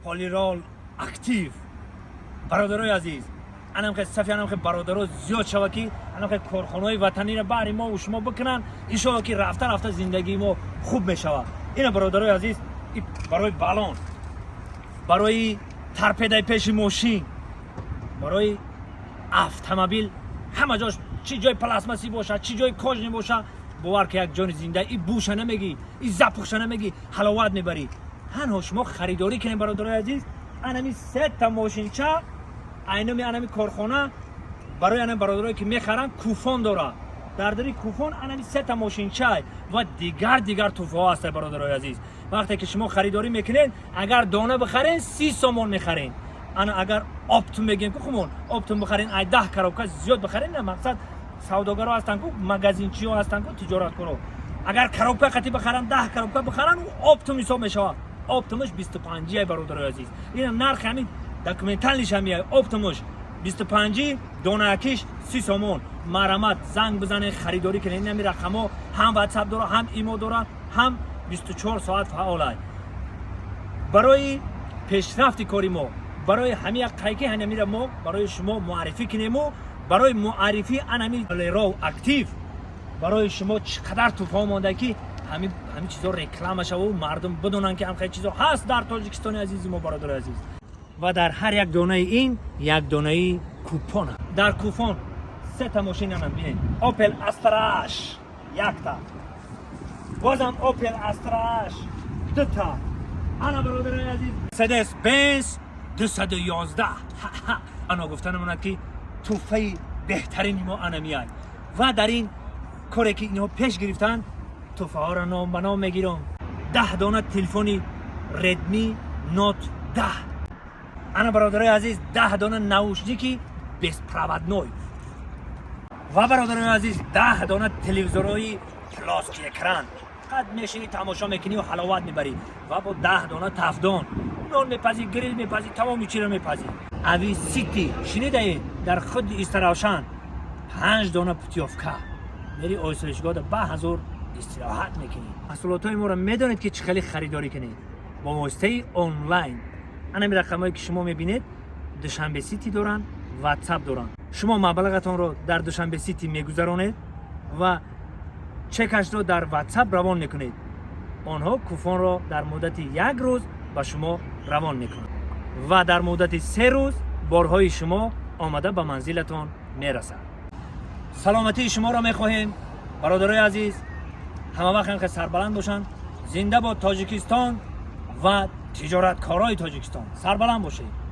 Полирол Актив. Бародарои азиз, анам хел сафи анам хел бародаро зиёд шава, ки анам хел корхонаҳои ватаниро баҳри мо шумо бикунанд. Иншоалло, ки рафта рафта зиндагии мо хуб мешавад. Ина, бародарои азиз, барои балон, барои торпедаи пеши мошин, барои автомобил, ҳама ҷош, чӣ ҷои пластмассӣ бошад, чӣ ҷои кожаный бошад, бовар ки, як ҷони зинда, и бӯша намегӣ, и запахша намегӣ, ҳаловат мебарӣ. Танҳо шумо харидорӣ кунед, бародарои азиз. Анами сета мошинча айноми анами корхона барои анами бародарое, ки мехаранд, купон дорад. Дар дари купон анами сета мошинча ва дигар дигар тӯҳфаҳо ҳастад. Бародарои азиз, вақте ки шумо харидорӣ мекунед, агар дона бихарен, 30 сомон мехарен. Ана агар оптом мегӯем ку, хумон оптом бихарен, ай 10 коробка зиёд бихарен, на мақсад, савдогаро ҳастанд ку, магазинчиҳо ҳастанд ку, тиҷораткоро, агар коробка қатӣ бихаранд, 10 коробка бихаранд, оптом ҳисоб мешавад. Оптомаш 25-ай, бародарои азиз. Ина нархи ҳамин документальныйш ҳамия. Оптомаш 25-и, донаакиш 30 сомон. Марамат, занг бизанед, харидорӣ кунед. Ин ҳами рақамҳо ҳам Ватсап дора, ҳам Имо дора, ҳам 24 соат фаъолай. Барои пешрафти кори мо, барои ҳами як қайки ҳамира мо барои шумо муаррифӣ кунему, барои муаррифӣ анами Полирол Актив барои шумо чӣ қадар тӯҳфаҳо монда, ки ҳами чизо реклама шаву мардум бидонанд, ки ҳамхел чизо ҳаст дар Тоҷикистони азизи мо. Бародари азиз, ва дар ҳар як донаи ин як донаи купон. Дар купон сета мошинанам, бинед: Опел Астра H якта, бозам Опел Астра H дута, ана, бародарои азиз, Мерседес Бенз 211. Ана, гуфта намонад, ки тӯҳфаи беҳтарини мо анамияй. Ва дар ин коре, ки инҳо пеш гирифтанд, тӯҳфаҳоро ном ба ном мегирам: 10 дона телефони Redmi Note 10, ана, бародарои азиз, 10 дона наушники беспроводной ва, бародарои азиз, 10 дона телевизорҳои плоский экран. Қад мешини, тамошо мекунӣ, ҳаловат мебарӣ. Ва бо 10 дона тафдон нон мепазӣ, гриль мепазӣ, тамоми чиро мепазӣ. Ави Сити шунидаед? Дар худи Истаравшан панҷ дона путёвка. Мери осоишгоҳда, ба ҳазур истироҳат мекунӣ. Маҳсулотҳои моро медонед, ки чӣ хеле харидорӣ кунед бо воситаи онлайн. Анами рақамҳое, ки шумо мебинед, Душанбе Сити доранд, Ватсап доранд. Шумо маблағатонро дар Душанбе Сити мегузаронед ва чекашро дар Ватсап равон мекунед. Онҳо купонро дар муддати як рӯз ба шумо равон мекунанд ва дар муддати 3 рӯз борҳои шумо омада ба манзилатон мерасад. Саломатии шуморо мехоҳем, бародарои азиз. Ҳама вақт ҳам сарбаланд бошанд. Зинда бод Тоҷикистон ва тиҷораткорои Тоҷикистон! Сарбаланд бошед.